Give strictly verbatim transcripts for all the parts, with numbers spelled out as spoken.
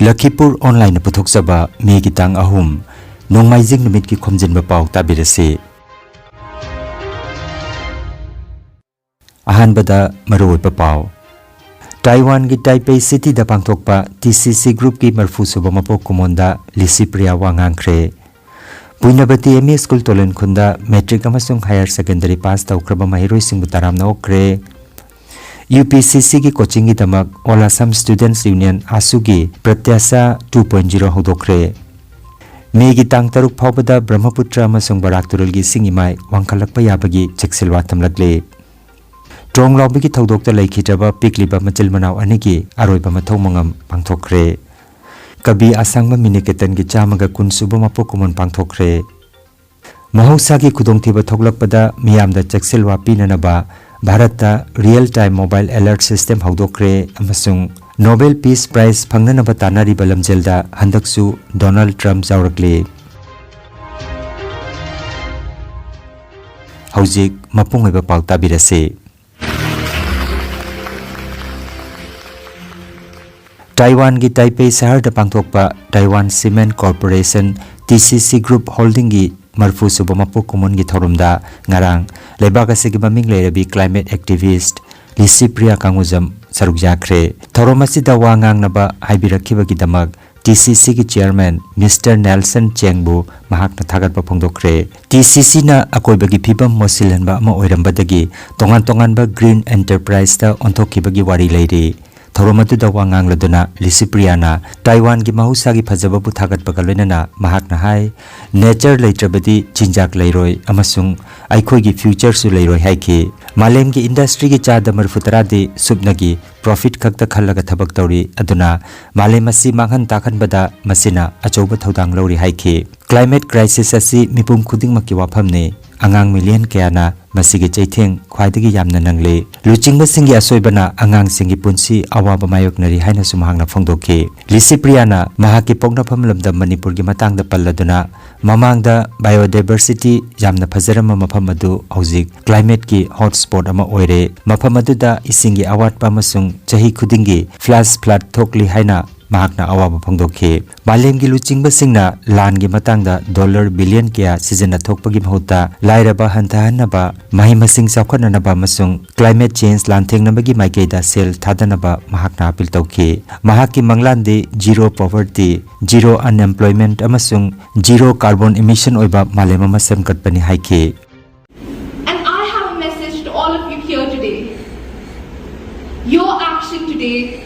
ꯂꯈꯤꯄꯨꯔ ꯑꯣꯟꯂꯥꯏꯟꯅ ꯄꯨꯊꯣꯛꯆꯕ ꯃꯦꯒꯤ ꯇꯥꯡ ꯑꯍꯨꯝ, ꯅꯣꯡꯃꯥꯏꯖꯤꯡ ꯅꯨꯃꯤꯠꯀꯤ ꯈꯣꯝꯖꯤꯟꯕ ꯄꯥꯎ ꯇꯥꯕꯤꯔꯁꯤ꯫ ꯑꯍꯥꯟꯕꯗ ꯃꯔꯨꯑꯣꯏꯕ ꯄꯥꯎ꯫ ꯇꯥꯏꯋꯥꯟꯒꯤ ꯇꯥꯏꯄꯦꯏ ꯁꯤꯇꯤꯗ ꯄꯥꯡꯊꯣꯛꯄ ꯇꯤ ꯁꯤ ꯁꯤ ꯒ꯭ꯔꯨꯞꯀꯤ ꯃꯔꯐꯨ ꯁꯨꯕ ꯃꯄꯣꯛ ꯀꯨꯝꯑꯣꯟꯗ ꯂꯤꯁꯤꯄ꯭ꯔꯤꯌꯥ ꯋꯥ ꯉꯥꯡꯈ꯭ꯔꯦ꯫ ꯄꯨꯏꯅꯕꯇꯤ ꯑꯦꯝ ꯏ ꯁ꯭ꯀꯨꯜ ꯇꯣꯂꯦꯟꯈꯨꯟꯗ ꯃꯦꯇ꯭ꯔꯤꯛ ꯑꯃꯁꯨꯡ ꯍꯥꯌꯔ ꯁꯦꯀꯦꯟꯗꯔꯤ ꯄꯥꯁ ꯇꯧꯈ꯭ꯔꯕ ꯃꯍꯩꯔꯣꯏꯁꯤꯡꯕꯨ ꯇꯔꯥꯝꯅ ꯑꯣꯛꯈ꯭ꯔꯦ꯫ ꯌꯨ ꯄꯤ ꯁꯤ ꯁꯤꯒꯤ ꯀꯣꯆꯤꯡꯒꯤꯗꯃꯛ ꯑꯣꯜ ꯑꯁꯥꯝ ꯁ꯭ꯇꯨꯗꯦꯟꯠꯁ ꯌꯨꯅꯤꯌꯟ, ꯑꯥꯁꯨꯒꯤ ꯄ꯭ꯔꯇ꯭ꯌꯥꯁꯥ ꯇꯨ ꯄꯣꯏꯟꯠ ꯖꯤꯔꯣ ꯍꯧꯗꯣꯛꯈ꯭ꯔꯦ꯫ ꯃꯦꯒꯤ ꯇꯥꯡ ꯇꯔꯨꯛ ꯐꯥꯎꯕꯗ ꯕ꯭ꯔꯍ꯭ꯃꯄꯨꯇ꯭ꯔ ꯑꯃꯁꯨꯡ ꯕꯔꯥꯛ ꯇꯨꯔꯦꯜꯒꯤ ꯏꯁꯤꯡ ꯏꯃꯥꯏ ꯋꯥꯡꯈꯠꯂꯛꯄ ꯌꯥꯕꯒꯤ ꯆꯦꯛꯁꯤꯜꯋꯥ ꯊꯝꯂꯛꯂꯤ꯫ ꯇ꯭ꯔꯣꯡꯂꯥꯎꯕꯤꯒꯤ ꯊꯧꯗꯣꯛꯇ ꯂꯩꯈꯤꯗ꯭ꯔꯕ ꯄꯤꯛꯂꯤꯕ ꯃꯆꯤꯜ ꯃꯅꯥꯎ ꯑꯅꯤꯒꯤ ꯑꯔꯣꯏꯕ ꯃꯊꯧ ꯃꯉꯝ ꯄꯥꯡꯊꯣꯛꯈ꯭ꯔꯦ꯫ ꯀꯕꯤ ꯑꯁꯥꯡꯕꯝ ꯃꯤꯅꯤꯀꯦꯇꯟꯒꯤ ꯆꯥꯝꯃꯒ ꯀꯨꯟ ꯁꯨꯕ ꯃꯄꯣꯛ ꯀꯨꯝꯑꯣꯟ ꯄꯥꯡꯊꯣꯛꯈ꯭ꯔꯦ꯫ ꯃꯍꯧꯁꯥꯒꯤ ꯈꯨꯗꯣꯡꯊꯤꯕ ꯊꯣꯛꯂꯛꯄꯗ ꯃꯤꯌꯥꯝꯗ ꯆꯦꯛꯁꯤꯜꯋꯥ ꯄꯤꯅꯅꯕ ꯚꯥꯔꯠꯇ real time mobile alert system ꯍꯧꯗꯣꯛꯈ꯭ꯔꯦ ꯑꯃꯁꯨꯡ ꯅꯣꯕꯦꯜ ꯄꯤꯁ ꯄ꯭ꯔꯥꯏꯖ ꯐꯪꯅꯅꯕ ꯇꯥꯟꯅꯔꯤꯕ ꯂꯝꯖꯦꯜꯗ ꯍꯟꯗꯛꯁꯨ ꯗꯣꯅꯥꯜꯗ ꯇ꯭ꯔꯝꯞ ꯌꯥꯎꯔꯛꯂꯦ꯫ ꯍꯧꯖꯤꯛ ꯃꯄꯨꯡ ꯑꯣꯏꯕ ꯄꯥꯎ ꯇꯥꯕꯤꯔꯁꯤ꯫ ꯇꯥꯏꯋꯥꯟꯒꯤ ꯇꯥꯏꯄꯦꯏ ꯁꯍꯔꯗ ꯄꯥꯡꯊꯣꯛꯄ Taiwan cement corporation, T C ꯁꯤ ꯒ꯭ꯔꯨꯞ ꯍꯣꯜꯗꯤꯡꯒꯤ ꯃꯔꯐꯨ ꯁꯨꯕ ꯃꯄꯣꯛ ꯀꯨꯝꯑꯣꯟꯒꯤ ꯊꯧꯔꯝꯗ ꯉꯔꯥꯡ ꯂꯩꯕꯥꯛ ꯑꯁꯤꯒꯤ ꯃꯃꯤꯡ ꯂꯩꯔꯕꯤ ꯀ꯭ꯂꯥꯏꯃꯦꯠ ꯑꯦꯛꯇꯤꯚꯤꯁ꯭ꯠ ꯂꯤꯁꯤꯄ꯭ꯔꯤꯌꯥ ꯀꯥꯡꯉꯨꯖꯝ ꯁꯔꯨꯛ ꯌꯥꯈ꯭ꯔꯦ꯫ ꯊꯧꯔꯝ ꯑꯁꯤꯗ ꯋꯥ ꯉꯥꯡꯅꯕ ꯍꯥꯏꯕꯤꯔꯛꯈꯤꯕꯒꯤꯗꯃꯛ ꯇꯤ ꯁꯤ ꯁꯤꯒꯤ ꯆꯤꯌꯔꯃꯦꯟ ꯃꯤꯁꯇꯔ ꯅꯦꯜꯁꯟ ꯆꯦꯡꯕꯨ ꯃꯍꯥꯛꯅ ꯊꯥꯒꯠꯄ ꯐꯣꯡꯗꯣꯛꯈ꯭ꯔꯦ꯫ ꯇꯤ ꯁꯤ ꯁꯤꯅ ꯑꯀꯣꯏꯕꯒꯤ ꯐꯤꯕꯝ ꯃꯣꯠꯁꯤꯜꯍꯟꯕ ꯑꯃ ꯑꯣꯏꯔꯝꯕꯗꯒꯤ ꯇꯣꯉꯥꯟ ꯇꯣꯉꯥꯟꯕ ꯒ꯭ꯔꯤꯟ ꯑꯦꯟꯇꯔꯄ꯭ꯔꯥꯏꯖꯇ ꯑꯣꯟꯊꯣꯛꯈꯤꯕꯒꯤ ꯋꯥꯔꯤ ꯂꯩꯔꯤ꯫ ꯊꯧꯔꯝ ꯑꯗꯨꯗ ꯋꯥ ꯉꯥꯡꯂꯗꯨꯅ ꯂꯤꯁꯤꯄ꯭ꯔꯤꯌꯥꯅ ꯇꯥꯏꯋꯥꯟꯒꯤ ꯃꯍꯧꯁꯥꯒꯤ ꯐꯖꯕꯕꯨ ꯊꯥꯒꯠꯄꯒ ꯂꯣꯏꯅꯅ ꯃꯍꯥꯛꯅ ꯍꯥꯏ, "ꯅꯦꯆꯔ ꯂꯩꯇ꯭ꯔꯕꯗꯤ ꯆꯤꯟꯖꯥꯛ ꯂꯩꯔꯣꯏ ꯑꯃꯁꯨꯡ ꯑꯩꯈꯣꯏꯒꯤ ꯐ꯭ꯌꯨꯆꯔꯁꯨ ꯂꯩꯔꯣꯏ" ꯍꯥꯏꯈꯤ꯫ ꯃꯥꯂꯦꯝꯒꯤ ꯏꯟꯗꯁꯇ꯭ꯔꯤꯒꯤ ꯆꯥꯗ ꯃꯔꯤꯐꯨ ꯇꯔꯥꯗꯤ ꯁꯨꯞꯅꯒꯤ ꯄ꯭ꯔꯣꯐꯤꯠ ꯈꯛꯇ ꯈꯜꯂꯒ ꯊꯕꯛ ꯇꯧꯔꯤ꯫ ꯑꯗꯨꯅ ꯃꯥꯂꯦꯝ ꯑꯁꯤ ꯃꯥꯡꯍꯟ ꯇꯥꯛꯍꯟꯕꯗ ꯃꯁꯤꯅ ꯑꯆꯧꯕ ꯊꯧꯗꯥꯡ ꯂꯧꯔꯤ ꯍꯥꯏꯈꯤ꯫ ꯀ꯭ꯂꯥꯏꯃꯦꯠ ꯀ꯭ꯔꯥꯏꯁꯤꯁ ꯑꯁꯤ ꯃꯤꯄꯨꯝ ꯈꯨꯗꯤꯡꯃꯛꯀꯤ ꯋꯥꯐꯝꯅꯤ꯫ ꯑꯉꯥꯡ ꯃꯤꯂꯤꯌꯟ ꯀꯌꯥꯅ ꯃꯁꯤꯒꯤ ꯆꯩꯊꯦꯡ ꯈ꯭ꯋꯥꯏꯗꯒꯤ ꯌꯥꯝꯅ ꯅꯪꯂꯤ꯫ ꯂꯨꯆꯤꯡꯕꯁꯤꯡꯒꯤ ꯑꯁꯣꯏꯕꯅ ꯑꯉꯥꯡꯁꯤꯡꯒꯤ ꯄꯨꯟꯁꯤ ꯑꯋꯥꯕ ꯃꯥꯌꯣꯛꯅꯔꯤ ꯍꯥꯏꯅꯁꯨ ꯃꯍꯥꯛꯅ ꯐꯣꯡꯗꯣꯛꯈꯤ꯫ ꯂꯤꯁꯤꯄ꯭ꯔꯤꯌꯥꯅ ꯃꯍꯥꯛꯀꯤ ꯄꯣꯛꯅꯐꯝ ꯂꯝꯗꯝ ꯃꯅꯤꯄꯨꯔꯒꯤ ꯃꯇꯥꯡꯗ ꯄꯜꯂꯗꯨꯅ, ꯃꯃꯥꯡꯗ ꯕꯥꯏꯑꯣꯗꯥꯏꯕꯔꯁꯤꯇꯤ ꯌꯥꯝꯅ ꯐꯖꯔꯝꯕ ꯃꯐꯝ ꯑꯗꯨ ꯍꯧꯖꯤꯛ ꯀ꯭ꯂꯥꯏꯃꯦꯠꯀꯤ ꯍꯣꯠꯁ꯭ꯄꯣꯠ ꯑꯃ ꯑꯣꯏꯔꯦ꯫ ꯃꯐꯝ ꯑꯗꯨꯗ ꯏꯁꯤꯡꯒꯤ ꯑꯋꯥꯠꯄ ꯑꯃꯁꯨꯡ ꯆꯍꯤ ꯈꯨꯗꯤꯡꯒꯤ ꯐ꯭ꯂꯥꯁ ꯐ꯭ꯂꯗ ꯊꯣꯛꯂꯤ ꯍꯥꯏꯅ ꯃꯍꯥꯛꯅ ꯑꯋꯥꯕ ꯐꯣꯡꯗꯣꯛꯈꯤ꯫ ꯃꯥꯂꯦꯝꯒꯤ ꯂꯨꯆꯤꯡꯕꯁꯤꯡꯅ ꯂꯥꯟꯒꯤ ꯃꯇꯥꯡꯗ ꯗꯣꯂꯔ ꯕꯤꯂꯤꯌꯟ ꯀꯌꯥ ꯁꯤꯖꯤꯟꯅꯊꯣꯛꯄꯒꯤ ꯃꯍꯨꯠꯇ ꯂꯥꯏꯔꯕ ꯍꯟꯊꯍꯟꯅꯕ, ꯃꯍꯩ ꯃꯁꯤꯡ ꯆꯥꯎꯈꯠꯅꯅꯕ ꯑꯃꯁꯨꯡ climate change ꯂꯥꯟꯊꯦꯡꯅꯕꯒꯤ ꯃꯥꯏꯀꯩꯗ ꯁꯦꯜ ꯊꯥꯗꯅꯕ ꯃꯍꯥꯛꯅ ꯑꯥꯄꯤꯜ ꯇꯧꯈꯤ꯫ ꯃꯍꯥꯛꯀꯤ ꯃꯪꯂꯥꯟꯗꯤ zero poverty, zero unemployment ꯑꯃꯁꯨꯡ zero carbon emission ꯑꯣꯏꯕ ꯃꯥꯂꯦꯝ ꯑꯃ ꯁꯦꯝꯒꯠꯄꯅꯤ ꯍꯥꯏꯈꯤ꯫ And I have a message to all of you here today. Your action today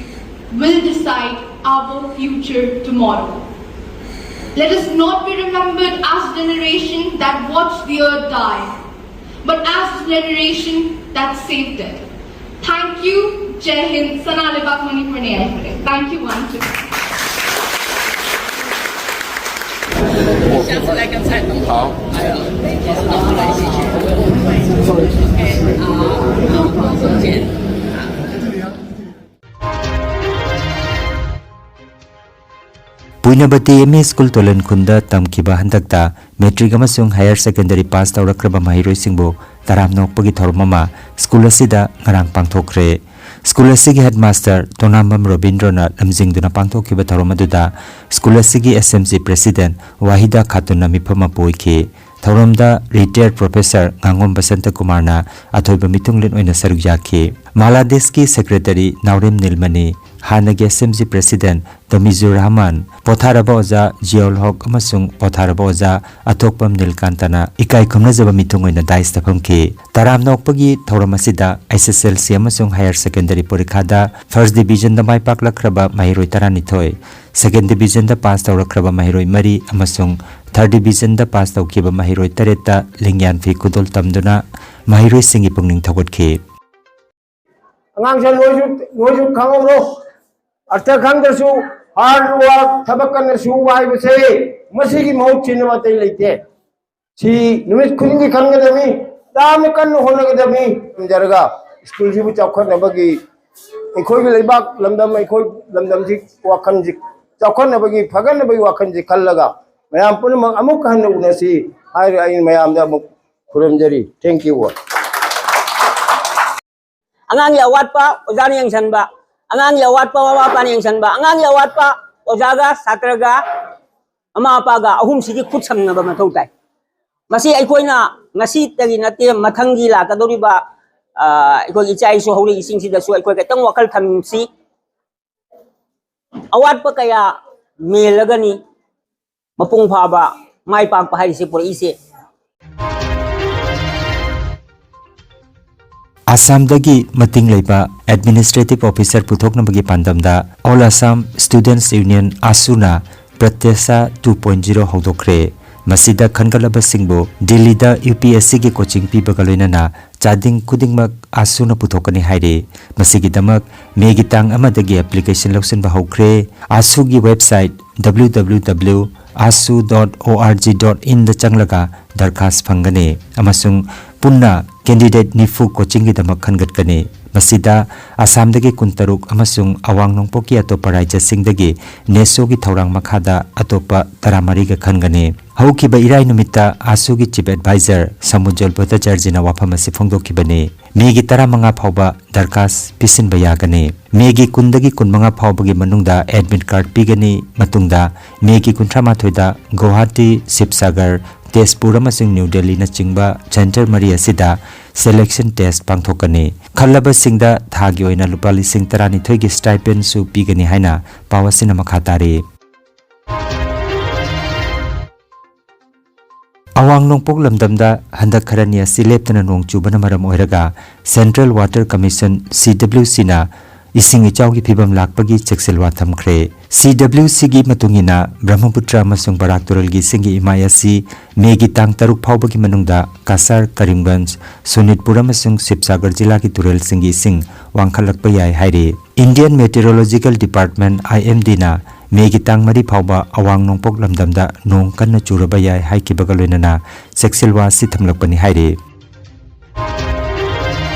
will decide our future tomorrow. Let us not be remembered as a generation that watched the earth die, but as a generation that saved it. Thank you. Jai Hind. Sana Leibak Manipur ne. Thank you once again. ꯄꯨꯏꯅꯕꯇꯤ M E School ꯇꯣꯂꯟ ꯈꯨꯟꯗ ꯇꯝꯈꯤꯕ ꯍꯟꯗꯛꯇ matric ꯑꯃꯁꯨꯡ higher secondary pass ꯇꯧꯔꯛꯈ꯭ꯔꯕ ꯃꯍꯩꯔꯣꯏꯁꯤꯡꯕꯨ ꯇꯔꯥꯝꯅ ꯑꯣꯛꯄꯒꯤ ꯊꯧꯔꯝ ꯑꯃ school ꯑꯁꯤꯗ ꯉꯔꯥꯡ ꯄꯥꯡꯊꯣꯛꯈ꯭ꯔꯦ꯫ School ꯑꯁꯤꯒꯤ headmaster ꯇꯣꯅꯥꯝꯕꯝ ꯔꯣꯕꯤꯟꯗ꯭ꯔꯣꯅ ꯂꯝꯖꯤꯡꯗꯨꯅ ꯄꯥꯡꯊꯣꯛꯈꯤꯕ ꯊꯧꯔꯝ ꯑꯗꯨꯗ school ꯑꯁꯤꯒꯤ S M C president ꯋꯥꯍꯤꯗꯥ ꯈꯥꯇꯨꯟꯅ ꯃꯤꯐꯝ ꯑꯃ ꯄꯨꯏꯈꯤ꯫ ꯊꯧꯔꯝꯗ retired professor ꯉꯥꯉꯣꯝ ꯕꯁꯟꯇ ꯀꯨꯃꯥꯔꯅ ꯑꯊꯣꯏꯕ ꯃꯤꯊꯨꯡꯂꯦꯟ ꯑꯣꯏꯅ ꯁꯔꯨꯛ ꯌꯥꯈꯤ꯫ ꯃꯥꯂꯥꯗꯦꯁꯀꯤ secretary ꯅꯥꯎꯔꯦꯝ ꯅꯤꯜꯃꯅꯤ, ꯍꯥꯟꯅꯒꯤ S M C president ꯗꯃꯤꯖꯨꯔ Rahman, ꯄꯣꯊꯥꯔꯕ ꯑꯣꯖꯥ ꯖꯤꯌꯥꯎꯜ ꯍꯣꯛ ꯑꯃꯁꯨꯡ ꯄꯣꯊꯥꯔꯕ ꯑꯣꯖꯥ ꯑꯊꯣꯛꯄꯝ ꯅꯤꯜꯀꯥꯟꯇꯅ ꯏꯀꯥꯏ ꯈꯨꯝꯅꯖꯕ ꯃꯤꯊꯨꯡ ꯑꯣꯏꯅ dais ꯇ ꯐꯝꯈꯤ꯫ ꯇꯔꯥꯝꯅ ꯑꯣꯛꯄꯒꯤ ꯊꯧꯔꯝ ꯑꯁꯤꯗ S S L C ꯑꯃꯁꯨꯡ higher secondary ꯄꯔꯤꯈꯥꯗ first division ꯗ ꯃꯥꯏ ꯄꯥꯛꯂꯛꯈ꯭ꯔꯕ ꯃꯍꯩꯔꯣꯏ ꯇꯔꯥꯅꯤꯊꯣꯏ, second division ꯗ pass ꯇꯧꯔꯛꯈ꯭ꯔꯕ ꯃꯍꯩꯔꯣꯏ ꯃꯔꯤ ꯑꯃꯁꯨꯡ third division ꯗ pass ꯇꯧꯈꯤꯕ ꯃꯍꯩꯔꯣꯏ ꯇꯔꯦꯠꯇ ꯂꯤꯡꯌꯥꯟ ꯐꯤ ꯈꯨꯗꯣꯜ ꯇꯝꯗꯨꯅ ꯃꯍꯩꯔꯣꯏꯁꯤꯡꯒꯤ ꯄꯨꯛꯅꯤꯡ ꯊꯧꯒꯠꯈꯤ꯫ ꯑꯉꯥꯡꯁꯦ ꯅꯣꯏꯁꯨ ꯅꯣꯏꯁꯨ ꯈꯪꯍꯧꯔꯣ꯫ ꯑꯔꯊ ꯈꯪꯗ꯭ꯔꯁꯨ hard work, ꯊꯕꯛ ꯀꯟꯅ ꯁꯨꯕ ꯍꯥꯏꯕꯁꯦ ꯃꯁꯤꯒꯤ ꯃꯍꯨꯠ ꯁꯤꯟꯅꯕ ꯑꯇꯩ ꯂꯩꯇꯦ꯫ ꯁꯤ ꯅꯨꯃꯤꯠ ꯈꯨꯗꯤꯡꯒꯤ ꯈꯟꯒꯗꯕꯅꯤ, ꯌꯥꯝꯅ ꯀꯟꯅ ꯍꯣꯠꯅꯒꯗꯕꯅꯤ꯫ ꯊꯝꯖꯔꯒ school ꯁꯤꯕꯨ ꯆꯥꯎꯈꯠꯅꯕꯒꯤ ꯑꯩꯈꯣꯏꯒꯤ ꯂꯩꯕꯥꯛ ꯂꯝꯗꯝ, ꯑꯩꯈꯣꯏ ꯂꯝꯗꯝꯁꯤ ꯋꯥꯈꯜꯁꯤ ꯆꯥꯎꯈꯠꯅꯕꯒꯤ, ꯐꯒꯠꯅꯕꯒꯤ ꯋꯥꯈꯜꯁꯤ ꯈꯜꯂꯒ ꯃꯌꯥꯝ ꯄꯨꯝꯅꯃꯛ ꯑꯃꯨꯛ ꯍꯟꯅ ꯎꯅꯁꯤ ꯍꯥꯏꯔꯒ ꯑꯩꯅ ꯃꯌꯥꯝꯗ ꯑꯃꯨꯛ ꯈꯨꯔꯨꯝꯖꯔꯤ꯫ Thank you all. ꯑꯉꯥꯡꯒꯤ ꯑꯋꯥꯠꯄ ꯑꯣꯖꯥꯅ ꯌꯦꯡꯁꯤꯟꯕ, ꯑꯉꯥꯡꯒꯤ ꯑꯋꯥꯠꯄ ꯃꯃꯥ ꯃꯄꯥꯅ ꯌꯦꯡꯁꯤꯟꯕ, ꯑꯉꯥꯡꯒꯤ ꯑꯋꯥꯠꯄ ꯑꯣꯖꯥꯒ ꯁꯥꯇ꯭ꯔꯒ ꯃꯃꯥ ꯃꯄꯥꯒ ꯑꯍꯨꯝꯁꯤꯒꯤ ꯈꯨꯠ ꯁꯝꯅꯕ ꯃꯊꯧ ꯇꯥꯏ꯫ ꯃꯁꯤ ꯑꯩꯈꯣꯏꯅ ꯉꯁꯤꯇꯒꯤ ꯅꯠꯇꯦ, ꯃꯊꯪꯒꯤ ꯂꯥꯛꯀꯗꯧꯔꯤꯕ, ꯑ, ꯑꯩꯈꯣꯏꯒꯤ ꯏꯆꯥ ꯏꯁꯨ ꯍꯧꯔꯛꯏꯁꯤꯡꯁꯤꯗꯁꯨ ꯑꯩꯈꯣꯏ ꯈꯤꯇꯪ ꯋꯥꯈꯜ ꯊꯝꯁꯤ꯫ ꯑꯋꯥꯠꯄ ꯀꯌꯥ ꯃꯦꯜꯂꯒꯅꯤ ꯃꯄꯨꯡ ꯐꯥꯕ ꯃꯥꯏ ꯄꯥꯛꯄ ꯍꯥꯏꯔꯤꯁꯦ ꯄꯨꯔꯛꯏꯁꯦ꯫ ꯑꯁꯥꯝꯗꯒꯤ ꯃꯇꯤꯡ ꯂꯩꯕ ꯑꯦꯗꯃꯤꯅꯤꯁꯇ꯭ꯔꯦꯇꯤꯚ ꯑꯣꯐꯤꯁꯥꯔ ꯄꯨꯊꯣꯛꯅꯕꯒꯤ ꯄꯥꯟꯗꯝꯗ All Assam Students Union, ꯑꯥꯁꯨꯅ ꯄ꯭ꯔꯇ꯭ꯌꯁꯥ ꯇꯨ ꯄꯣꯏꯟꯠ ꯖꯤꯔꯣ ꯍꯧꯗꯣꯛꯈ꯭ꯔꯦ꯫ ꯃꯁꯤꯗ ꯈꯟꯒꯠꯂꯕꯁꯤꯡꯕꯨ ꯗꯤꯜꯂꯤꯗ ꯌꯨ ꯄꯤ ꯑꯦꯁ ꯁꯤꯒꯤ ꯀꯣꯆꯤꯡ ꯄꯤꯕꯒ ꯂꯣꯏꯅꯅ ꯆꯥꯗꯤꯡ ꯈꯨꯗꯤꯡꯃꯛ ꯑꯥꯁꯨꯅ ꯄꯨꯊꯣꯛꯀꯅꯤ ꯍꯥꯏꯔꯤ꯫ ꯃꯁꯤꯒꯤꯗꯃꯛ ꯃꯦꯒꯤ ꯇꯥꯡ ꯑꯃꯗꯒꯤ ꯑꯦꯄ꯭ꯂꯤꯀꯦꯁꯟ ꯂꯧꯁꯤꯟꯕ ꯍꯧꯈ꯭ꯔꯦ꯫ ꯑꯥꯁꯨꯒꯤ website W W W asu dot org dot in ꯗ ꯆꯪꯂꯒ ꯗꯔꯈꯥꯁ ꯐꯪꯒꯅꯤ ꯑꯃꯁꯨꯡ ꯄꯨꯟꯅ ꯀꯦꯟꯗꯤꯗꯦꯠ ꯅꯤꯐꯨ ꯀꯣꯆꯤꯡꯒꯤꯗꯃꯛ ꯈꯟꯒꯠꯀꯅꯤ꯫ ꯃꯁꯤꯗ ꯑꯁꯥꯝꯗꯒꯤ ꯀꯨꯟꯇꯔꯨꯛ ꯑꯃꯁꯨꯡ ꯑꯋꯥꯡ ꯅꯣꯡꯄꯣꯛꯀꯤ ꯑꯇꯣꯞꯄ ꯔꯥꯖ꯭ꯌꯁꯤꯡꯗꯒꯤ ꯅꯦꯁꯣꯒꯤ ꯊꯧꯔꯥꯡ ꯃꯈꯥꯗ ꯑꯇꯣꯞꯄ ꯇꯔꯥꯃꯔꯤꯒ ꯈꯟꯒꯅꯤ꯫ ꯍꯧꯈꯤꯕ ꯏꯔꯥꯏ ꯅꯨꯃꯤꯠꯇ ꯑꯥꯁꯨꯒꯤ ꯆꯤꯐ ꯑꯦꯗꯚꯥꯏꯖꯔ ꯁꯃꯨꯖꯣꯜ ꯚꯠꯇꯥꯆꯥꯔꯖꯤꯅ ꯋꯥꯐꯝ ꯑꯁꯤ ꯐꯣꯡꯗꯣꯛꯈꯤꯕꯅꯤ꯫ ꯃꯦꯒꯤ ꯇꯔꯥꯃꯉꯥ ꯐꯥꯎꯕ ꯗꯔꯈꯥꯁ ꯄꯤꯁꯤꯟꯕ ꯌꯥꯒꯅꯤ꯫ ꯃꯦꯒꯤ ꯀꯨꯟꯗꯒꯤ ꯀꯨꯟꯃꯉꯥ ꯐꯥꯎꯕꯒꯤ ꯃꯅꯨꯡꯗ ꯑꯦꯗꯃꯤꯠ ꯀꯥꯔꯗ ꯄꯤꯒꯅꯤ꯫ ꯃꯇꯨꯡꯗ ꯃꯦꯒꯤ ꯀꯨꯟꯊ꯭ꯔꯥ ꯃꯥꯊꯣꯏꯗ ꯒꯨꯋꯥꯍꯥꯇꯤ, ꯁꯤꯕꯁꯥꯒꯔ, ꯇꯦꯖꯄꯨꯔ ꯑꯃꯁꯨꯡ ꯅ꯭ꯌꯨ ꯗꯦꯜꯂꯤꯅꯆꯤꯡꯕ ꯁꯦꯟꯇꯔ ꯃꯔꯤ ꯑꯁꯤꯗ ꯁꯦꯂꯦꯛꯁꯟ ꯇꯦꯁ ꯄꯥꯡꯊꯣꯛꯀꯅꯤ꯫ ꯈꯜꯂꯕꯁꯤꯡꯗ ꯊꯥꯒꯤ ꯑꯣꯏꯅ ꯂꯨꯄꯥ ꯂꯤꯁꯤꯡ ꯇꯔꯥꯅꯤꯊꯣꯏꯒꯤ ꯁ꯭ꯇꯥꯏꯄꯦꯟꯁꯨ ꯄꯤꯒꯅꯤ ꯍꯥꯏꯅ ꯄꯥꯎ ꯑꯁꯤꯅ ꯃꯈꯥ ꯇꯥꯔꯤ꯫ ꯑꯋꯥꯡ ꯅꯣꯡꯄꯣꯛ ꯂꯝꯗꯝꯗ ꯍꯟꯗꯛ ꯈꯔꯅꯤ ꯑꯁꯤ ꯂꯦꯞꯇꯅ ꯅꯣꯡ ꯆꯨꯕꯅ ꯃꯔꯝ ꯑꯣꯏꯔꯒ Central Water Commission, C W C ꯅ ꯏꯁꯤꯡ ꯏꯆꯥꯎꯒꯤ ꯐꯤꯚꯝ ꯂꯥꯛꯄꯒꯤ ꯆꯦꯛꯁꯤꯜꯋꯥ ꯊꯝꯈ꯭ꯔꯦ꯫ C W C ꯒꯤ ꯃꯇꯨꯡ ꯏꯟꯅ ꯕ꯭ꯔꯍꯃꯄꯨꯇ꯭ꯔ ꯑꯃꯁꯨꯡ ꯕꯔꯥꯛ ꯇꯨꯔꯦꯜꯒꯤ ꯏꯁꯤꯡꯒꯤ ꯏꯃꯥꯏ ꯑꯁꯤ ꯃꯦꯒꯤ ꯇꯥꯡ ꯇꯔꯨꯛ ꯐꯥꯎꯕꯒꯤ ꯃꯅꯨꯡꯗ ꯀꯁꯥꯔ, ꯀꯔꯤꯝꯒꯟꯖ, ꯁꯣꯅꯤꯠꯄꯨꯔ ꯑꯃꯁꯨꯡ ꯁꯤꯕꯁꯥꯒꯔ ꯖꯤꯂꯥꯒꯤ ꯇꯨꯔꯦꯜꯁꯤꯡꯒꯤ ꯏꯁꯤꯡ ꯋꯥꯡꯈꯠꯂꯛꯄ ꯌꯥꯏ ꯍꯥꯏꯔꯤ꯫ Indian Meteorological Department, I M D ꯅ ꯃꯦꯒꯤ ꯇꯥꯡ ꯃꯔꯤ ꯐꯥꯎꯕ ꯑꯋꯥꯡ ꯅꯣꯡꯄꯣꯛ ꯂꯝꯗꯝꯗ ꯅꯣꯡ ꯀꯟꯅ ꯆꯨꯔꯕ ꯌꯥꯏ ꯍꯥꯏꯈꯤꯕꯒ ꯂꯣꯏꯅꯅ ꯆꯦꯛꯁꯤꯜꯋꯥ ꯑꯁꯤ ꯊꯝꯂꯛꯄꯅꯤ ꯍꯥꯏꯔꯤ꯫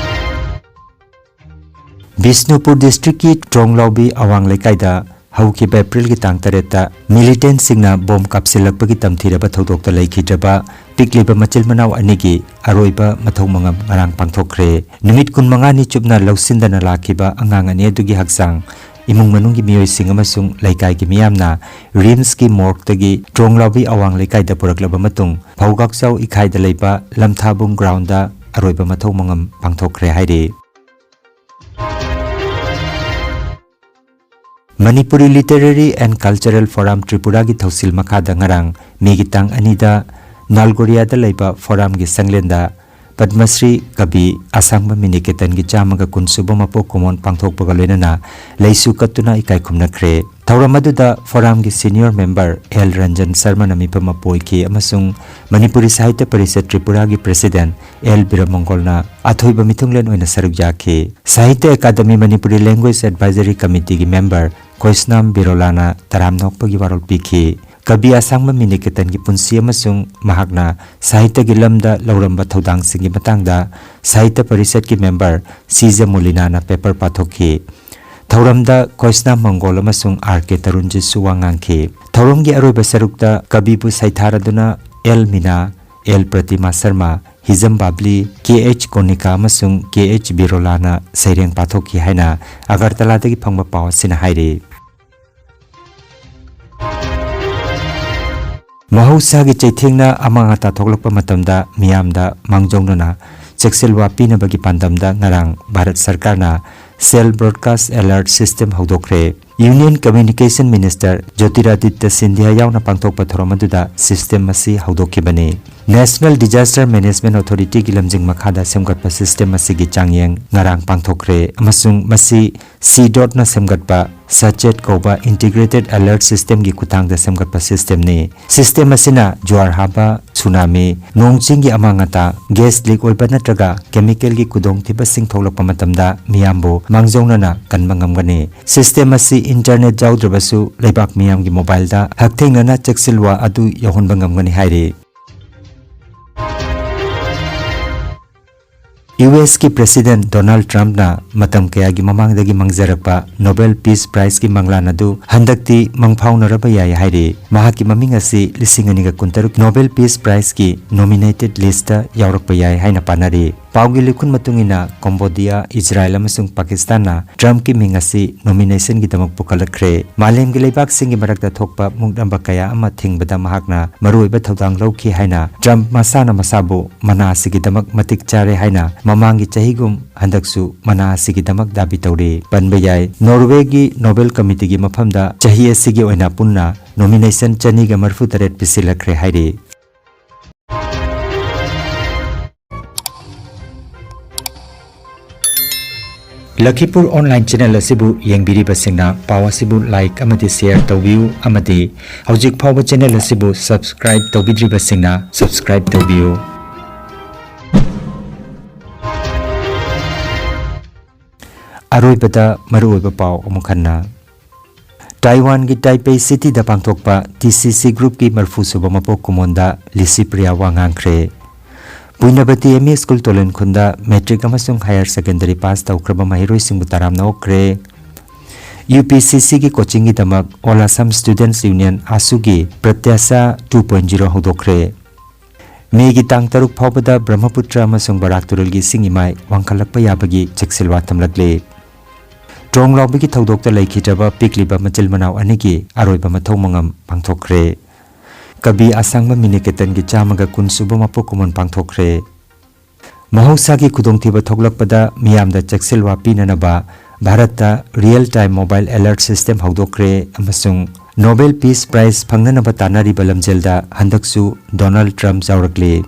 ꯕꯤꯁꯅꯨꯄꯨꯔ ꯗꯤꯁꯇ꯭ꯔꯤꯛꯀꯤ ꯇ꯭ꯔꯣꯡꯂꯥꯎꯕꯤ ꯑꯋꯥꯡ ꯂꯩꯀꯥꯏꯗ ꯍꯧꯈꯤꯕ ꯑꯦꯄ꯭ꯔꯤꯜꯒꯤ ꯇꯥꯡ ꯇꯔꯦꯠꯇ ꯃꯤꯂꯤꯇꯦꯟꯠꯁꯤꯡꯅ ꯕꯣꯝ ꯀꯥꯞꯁꯤꯜꯂꯛꯄꯒꯤ ꯇꯝꯊꯤꯔꯕ ꯊꯧꯗꯣꯛꯇ ꯂꯩꯈꯤꯗ꯭ꯔꯕ ꯄꯤꯛꯂꯤꯕ ꯃꯆꯤꯜ ꯃꯅꯥꯎ ꯑꯅꯤꯒꯤ ꯑꯔꯣꯏꯕ ꯃꯊꯧ ꯃꯉꯝ ꯉꯔꯥꯡ ꯄꯥꯡꯊꯣꯛꯈ꯭ꯔꯦ꯫ ꯅꯨꯃꯤꯠ ꯀꯨꯟꯃꯉꯥꯅꯤ ꯆꯨꯞꯅ ꯂꯧꯁꯤꯟꯗꯅ ꯂꯥꯛꯈꯤꯕ ꯑꯉꯥꯡ ꯑꯅꯤ ꯑꯗꯨꯒꯤ ꯍꯛꯆꯥꯡ ꯏꯃꯨꯡ ꯃꯅꯨꯡꯒꯤ ꯃꯤꯑꯣꯏꯁꯤꯡ ꯑꯃꯁꯨꯡ ꯂꯩꯀꯥꯏꯒꯤ ꯃꯤꯌꯥꯝꯅ ꯔꯤꯝꯁꯀꯤ ꯃꯣꯔꯒꯇꯒꯤ ꯇ꯭ꯔꯣꯡꯂꯥꯎꯕꯤ ꯑꯋꯥꯡ ꯂꯩꯀꯥꯏꯗ ꯄꯨꯔꯛꯂꯕ ꯃꯇꯨꯡ ꯐꯧꯒꯥꯛꯆꯥꯎ ꯏꯈꯥꯏꯗ ꯂꯩꯕ ꯂꯝꯊꯥꯕꯨꯡ ꯒ꯭ꯔꯥꯎꯟꯗ ꯑꯔꯣꯏꯕ ꯃꯊꯧ ꯃꯉꯝ ꯄꯥꯡꯊꯣꯛꯈ꯭ꯔꯦ ꯍꯥꯏꯔꯤ꯫ Manipuri literary and cultural forum ꯇ꯭ꯔꯤꯄꯨꯔꯥꯒꯤ ꯊꯧꯁꯤꯜ ꯃꯈꯥꯗ ꯉꯔꯥꯡ ꯃꯦꯒꯤ ꯇꯥꯡ ꯑꯅꯤꯗ ꯅꯥꯜꯒꯣꯔꯤꯌꯥꯗ ꯂꯩꯕ ꯐꯣꯔꯝꯒꯤ ꯁꯪꯂꯦꯟꯗ ꯄꯗꯃꯁ꯭ꯔꯤ ꯀꯕꯤ ꯑꯁꯥꯡꯕ ꯃꯤꯅꯤꯀꯦꯇꯟꯒꯤ ꯆꯥꯝꯃꯒ ꯀꯨꯟ ꯁꯨꯕ ꯃꯄꯣꯛ ꯀꯨꯝꯑꯣꯟ ꯄꯥꯡꯊꯣꯛꯄꯒ ꯂꯣꯏꯅꯅ ꯂꯩꯁꯨ ꯀꯠꯇꯨꯅ ꯏꯀꯥꯏ ꯈꯨꯝꯅꯈ꯭ꯔꯦ꯫ ꯊꯧꯔꯝ ꯑꯗꯨꯗ ꯐꯣꯔꯝꯒꯤ ꯁꯤꯅꯤꯌꯔ ꯃꯦꯝꯕꯔ ꯑꯦꯜ ꯔꯟꯖꯟ ꯁꯔꯃꯅ ꯃꯤꯐꯝ ꯑꯃ ꯄꯣꯏꯈꯤ ꯑꯃꯁꯨꯡ ꯃꯅꯤꯄꯨꯔꯤ ꯁꯥꯍꯤꯇ꯭ꯌ ꯄꯔꯤꯁꯠ ꯇ꯭ꯔꯤꯄꯨꯔꯥꯒꯤ ꯄ꯭ꯔꯦꯁꯤꯗꯦꯟꯠ ꯑꯦꯜ ꯕꯤꯔꯃꯪꯒꯣꯜꯅ ꯑꯊꯣꯏꯕ ꯃꯤꯊꯨꯡꯂꯦꯟ ꯑꯣꯏꯅ ꯁꯔꯨꯛ ꯌꯥꯈꯤ꯫ ꯁꯥꯍꯤꯇ꯭ꯌ ꯑꯦꯀꯥꯗꯃꯤ ꯃꯅꯤꯄꯨꯔꯤ ꯂꯦꯡꯒ꯭ꯋꯦꯖ ꯑꯦꯗꯚꯥꯏꯖꯔꯤ ꯀꯃꯤꯇꯤꯒꯤ ꯃꯦꯝꯕꯔ ꯀꯣꯏꯁꯅꯥꯝ ꯕꯤꯔꯣꯂꯥꯅ ꯇꯔꯥꯝꯅ ꯑꯣꯛꯄꯒꯤ ꯋꯥꯔꯣꯜ ꯄꯤꯈꯤ꯫ ꯀꯕꯤ ꯑꯁꯥꯡꯕ ꯃꯤꯅꯤꯀꯦꯇꯟꯒꯤ ꯄꯨꯟꯁꯤ ꯑꯃꯁꯨꯡ ꯃꯍꯥꯛꯅ ꯁꯥꯍꯤꯇ꯭ꯌꯒꯤ ꯂꯝꯗ ꯂꯧꯔꯝꯕ ꯊꯧꯗꯥꯡꯁꯤꯡꯒꯤ ꯃꯇꯥꯡꯗ ꯁꯥꯍꯤꯇ꯭ꯌ ꯄꯔꯤꯁꯠꯀꯤ ꯃꯦꯝꯕꯔ ꯁꯤꯖ ꯃꯣꯂꯤꯅꯥꯅ ꯄꯦꯄꯔ ꯄꯥꯊꯣꯛꯈꯤ꯫ ꯊꯧꯔꯝꯗ ꯀꯣꯏꯁꯅꯥꯝ ꯃꯪꯒꯣꯜ ꯑꯃꯁꯨꯡ ꯑꯥꯔ ꯀꯦ ꯇꯔꯨꯟꯖꯤꯠꯁꯨ ꯋꯥ ꯉꯥꯡꯈꯤ꯫ ꯊꯧꯔꯝꯒꯤ ꯑꯔꯣꯏꯕ ꯁꯔꯨꯛꯇ ꯀꯕꯤꯕꯨ ꯁꯩꯊꯥꯔꯗꯨꯅ ꯑꯦꯜ ꯃꯤꯅꯥ, ꯑꯦꯜ ꯄ꯭ꯔꯇꯤꯃꯥ ꯁꯔꯃ, ꯍꯤꯖꯝ ꯕꯥꯕ꯭ꯂꯤ, ꯀꯦ ꯑꯩꯆ ꯀꯣꯅꯤꯀꯥ ꯑꯃꯁꯨꯡ ꯀꯦ ꯑꯩꯆ ꯕꯤꯔꯣꯂꯥꯅ ꯁꯩꯔꯦꯡ ꯄꯥꯊꯣꯛꯈꯤ ꯍꯥꯏꯅ ꯑꯒꯔꯇꯂꯥꯗꯒꯤ ꯐꯪꯕ ꯄꯥꯎ ꯑꯁꯤꯅ ꯍꯥꯏꯔꯤ꯫ ꯃꯍꯧꯁꯥꯒꯤ ꯆꯩꯊꯦꯡꯅ ꯑꯃꯥꯡ ꯑꯇꯥ ꯊꯣꯛꯂꯛꯄ ꯃꯇꯝꯗ ꯃꯤꯌꯥꯝꯗ ꯃꯥꯡꯖꯧꯅꯅ ꯆꯦꯛꯁꯤꯜꯋꯥ ꯄꯤꯅꯕꯒꯤ ꯄꯥꯟꯗꯝꯗ ꯉꯔꯥꯡ ꯚꯥꯔꯠ ꯁꯔꯀꯥꯔꯅ Cell Broadcast Alert System ꯍꯧꯗꯣꯛꯈ꯭ꯔꯦ꯫ Union Communication Minister ꯖꯣꯇꯤꯔꯥꯗꯤꯇ꯭ꯌ Scindia ꯌꯥꯎꯅ ꯄꯥꯡꯊꯣꯛꯄ ꯊꯧꯔꯝ ꯑꯗꯨꯗ system ꯑꯁꯤ ꯍꯧꯗꯣꯛꯈꯤꯕꯅꯤ꯫ National Disaster Management Authority ꯒꯤ ꯂꯝꯖꯤꯡ ꯃꯈꯥꯗ ꯁꯦꯝꯒꯠꯄ system ꯑꯁꯤꯒꯤ ꯆꯥꯡꯌꯦꯡ ꯉꯔꯥꯡ ꯄꯥꯡꯊꯣꯛꯈ꯭ꯔꯦ ꯑꯃꯁꯨꯡ ꯃꯁꯤ ꯁꯤ ꯗꯣꯠꯅ ꯁꯦꯝꯒꯠꯄ ꯁꯆꯦꯠ ꯀꯧꯕ Integrated Alert System ꯒꯤ ꯈꯨꯠꯊꯥꯡꯗ ꯁꯦꯝꯒꯠꯄ system ꯅꯤ꯫ System ꯑꯁꯤꯅ ꯖ꯭ꯋꯥꯔ ꯍꯥꯕ, ꯁꯨꯅꯥꯃꯤ, ꯅꯣꯡ ꯆꯤꯡꯒꯤ ꯑꯃꯥꯡ ꯑꯇꯥ, gas leak ꯑꯣꯏꯕ ꯅꯠꯇ꯭ꯔꯒ chemical ꯒꯤ ꯈꯨꯗꯣꯡꯊꯤꯕꯁꯤꯡ ꯊꯣꯛꯂꯛꯄ ꯃꯇꯝꯗ ꯃꯤꯌꯥꯝꯕꯨ ꯃꯥꯡꯖꯧꯅꯅ ꯀꯟꯕ ꯉꯝꯒꯅꯤ꯫ System ꯑꯁꯤ internet ꯌꯥꯎꯗ꯭ꯔꯕꯁꯨ ꯂꯩꯕꯥꯛ ꯃꯤꯌꯥꯝꯒꯤ mobileꯗ ꯍꯛꯊꯦꯡꯅꯅ ꯆꯦꯛꯁꯤꯜꯋꯥ ꯑꯗꯨ ꯌꯧꯍꯟꯕ ꯉꯝꯒꯅꯤ ꯍꯥꯏꯔꯤ꯫ ꯌꯨ ꯑꯦꯁꯀꯤ President Donald Trumpꯅ ꯃꯇꯝ ꯀꯌꯥꯒꯤ ꯃꯃꯥꯡꯗꯒꯤ ꯃꯪꯖꯔꯛꯄ Nobel Peace Prizeꯀꯤ ꯃꯪꯂꯥꯟ ꯑꯗꯨ ꯍꯟꯗꯛꯇꯤ ꯃꯪꯐꯥꯎꯅꯔꯕ ꯌꯥꯏ ꯍꯥꯏꯔꯤ꯫ ꯃꯍꯥꯛꯀꯤ ꯃꯃꯤꯡ ꯑꯁꯤ ꯂꯤꯁꯤꯡ ꯑꯅꯤꯒ ꯀꯨꯟꯇꯔꯨꯛ Nobel Peace Prizeꯀꯤ nominated listꯇ ꯌꯥꯎꯔꯛꯄ ꯌꯥꯏ ꯍꯥꯏꯅ ꯄꯥꯅꯔꯤ꯫ ꯄꯥꯎꯒꯤ ꯂꯤꯈꯨꯟ ꯃꯇꯨꯡ ꯏꯟꯅ, ꯀꯣꯝꯕꯣꯗꯤꯌꯥ, ꯏꯖꯔꯥꯏꯜ ꯑꯃꯁꯨꯡ ꯄꯥꯀꯤꯁꯇꯥꯟꯅ Trumpꯀꯤ ꯃꯤꯡ ꯑꯁꯤ nominationꯒꯤꯗꯃꯛ ꯄꯨꯈꯠꯂꯛꯈ꯭ꯔꯦ꯫ ꯃꯥꯂꯦꯝꯒꯤ ꯂꯩꯕꯥꯛꯁꯤꯡꯒꯤ ꯃꯔꯛꯇ ꯊꯣꯛꯄ ꯃꯨꯛꯅꯕ ꯀꯌꯥ ꯑꯃ ꯊꯤꯡꯕꯗ ꯃꯍꯥꯛꯅ ꯃꯔꯨꯑꯣꯏꯕ ꯊꯧꯗꯥꯡ ꯂꯧꯈꯤ ꯍꯥꯏꯅ Trump ꯃꯁꯥꯅ ꯃꯁꯥꯕꯨ ꯃꯅꯥ ꯑꯁꯤꯒꯤꯗꯃꯛ ꯃꯇꯤꯛ ꯆꯥꯔꯦ ꯍꯥꯏꯅ ꯃꯃꯥꯡꯒꯤ ꯆꯍꯤꯒꯨꯝ ꯍꯟꯗꯛꯁꯨ ꯃꯅꯥ ꯑꯁꯤꯒꯤꯗꯃꯛ ꯗꯥꯕꯤ ꯇꯧꯔꯤ꯫ ꯄꯟꯕ ꯌꯥꯏ, ꯅꯣꯔꯋꯦꯒꯤ Nobel Committeeꯒꯤ ꯃꯐꯝꯗ ꯆꯍꯤ ꯑꯁꯤꯒꯤ ꯑꯣꯏꯅ ꯄꯨꯟꯅ nomination ꯆꯅꯤꯒ ꯃꯔꯤꯐꯨ ꯇꯔꯦꯠ ꯄꯤꯁꯤꯜꯂꯛꯈ꯭ꯔꯦ ꯍꯥꯏꯔꯤ꯫ ꯂꯈꯤꯄꯨꯔ online channel ꯑꯁꯤꯕꯨ ꯌꯦꯡꯕꯤꯔꯤꯕꯁꯤꯡꯅ ꯄꯥꯎ ꯑꯁꯤꯕꯨ like ꯑꯃꯗꯤ share ꯇꯧꯕꯤꯌꯨ, ꯑꯃꯗꯤ ꯍꯧꯖꯤꯛ ꯐꯥꯎꯕ channel ꯑꯁꯤꯕꯨ subscribe ꯇꯧꯕꯤꯗ꯭ꯔꯤꯕꯁꯤꯡꯅ subscribe ꯇꯧꯕꯤꯌꯨ꯫ ꯑꯔꯣꯏꯕꯗ ꯃꯔꯨꯑꯣꯏꯕ ꯄꯥꯎ ꯑꯃꯨꯛ ꯍꯟꯅ꯫ ꯇꯥꯏꯋꯥꯟꯒꯤ ꯇꯥꯏꯄꯦꯏ cityꯗ ꯄꯥꯡꯊꯣꯛꯄ T C C groupꯀꯤ ꯃꯔꯤꯐꯨ ꯁꯨꯕ ꯃꯄꯣꯛ ꯀꯨꯝꯑꯣꯟꯗ ꯂꯤꯁꯤ ꯄ꯭ꯔꯤꯌꯥ ꯋꯥ ꯉꯥꯡꯈ꯭ꯔꯦ꯫ ꯄꯨꯏꯅꯕꯇꯤ M E school ꯇꯣꯂꯦꯟꯈꯨꯟꯗ matric ꯑꯃꯁꯨꯡ higher secondary pass ꯇꯧꯈ꯭ꯔꯕ ꯃꯍꯩꯔꯣꯏꯁꯤꯡꯕꯨ ꯇꯔꯥꯝꯅ ꯑꯣꯛꯈ꯭ꯔꯦ꯫ U P C Cꯒꯤ coachingꯒꯤꯗꯃꯛ All Assam Students Union, AASUꯒꯤ Pratyasha two point zero ꯍꯧꯗꯣꯛꯈ꯭ꯔꯦ꯫ ꯃꯦꯒꯤ ꯇꯥꯡ ꯇꯔꯨꯛ ꯐꯥꯎꯕꯗ ꯕ꯭ꯔꯍ꯭ꯃꯄꯨꯇ꯭ꯔ ꯑꯃꯁꯨꯡ ꯕꯔꯥꯛ ꯇꯨꯔꯦꯜꯒꯤ ꯏꯁꯤꯡ ꯏꯃꯥꯏ ꯋꯥꯡꯈꯠꯂꯛꯄ ꯌꯥꯕꯒꯤ ꯆꯦꯛꯁꯤꯜꯋꯥ ꯊꯝꯂꯛꯂꯤ꯫ ꯇ꯭ꯔꯣꯡ ꯂꯥꯎꯕꯒꯤ ꯊꯧꯗꯣꯛꯇ ꯂꯩꯈꯤꯗ꯭ꯔꯕ ꯄꯤꯛꯂꯤꯕ ꯃꯆꯤꯜ ꯃꯅꯥꯎ ꯑꯅꯤꯒꯤ ꯑꯔꯣꯏꯕ ꯃꯊꯧ ꯃꯉꯝ ꯄꯥꯡꯊꯣꯛꯈ꯭ꯔꯦ꯫ ꯀꯕꯤ ꯑꯁꯥꯡꯕ ꯃꯤꯅꯤꯀꯦꯇꯟꯒꯤ ꯆꯥꯝꯃꯒ ꯀꯨꯟ ꯁꯨꯕ ꯃꯄꯣꯛ ꯀꯨꯝꯑꯣꯟ ꯄꯥꯡꯊꯣꯛꯈ꯭ꯔꯦ꯫ ꯃꯍꯧꯁꯥꯒꯤ ꯈꯨꯗꯣꯡꯊꯤꯕ ꯊꯣꯛꯂꯛꯄꯗ ꯃꯤꯌꯥꯝꯗ ꯆꯦꯛꯁꯤꯜꯋꯥ ꯄꯤꯅꯅꯕ ꯚꯥꯔꯠꯇ real time mobile alert system ꯍꯧꯗꯣꯛꯈ꯭ꯔꯦ ꯑꯃꯁꯨꯡ Nobel Peace Prize ꯐꯪꯅꯅꯕ ꯇꯥꯟꯅꯔꯤꯕ ꯂꯝꯖꯦꯜꯗ ꯍꯟꯗꯛꯁꯨ ꯗꯣꯅꯥꯜꯗ ꯇ꯭ꯔꯝꯞ ꯌꯥꯎꯔꯛꯂꯤ꯫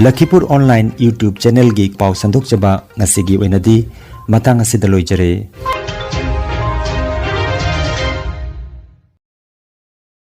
ꯂꯈꯤꯄꯨꯔ online YouTube channelꯒꯤ ꯄꯥꯎ ꯁꯟꯗꯣꯛꯆꯕ ꯉꯁꯤꯒꯤ ꯑꯣꯏꯅꯗꯤ ꯃꯇꯥꯡ ꯑꯁꯤꯗ ꯂꯣꯏꯖꯔꯦ꯫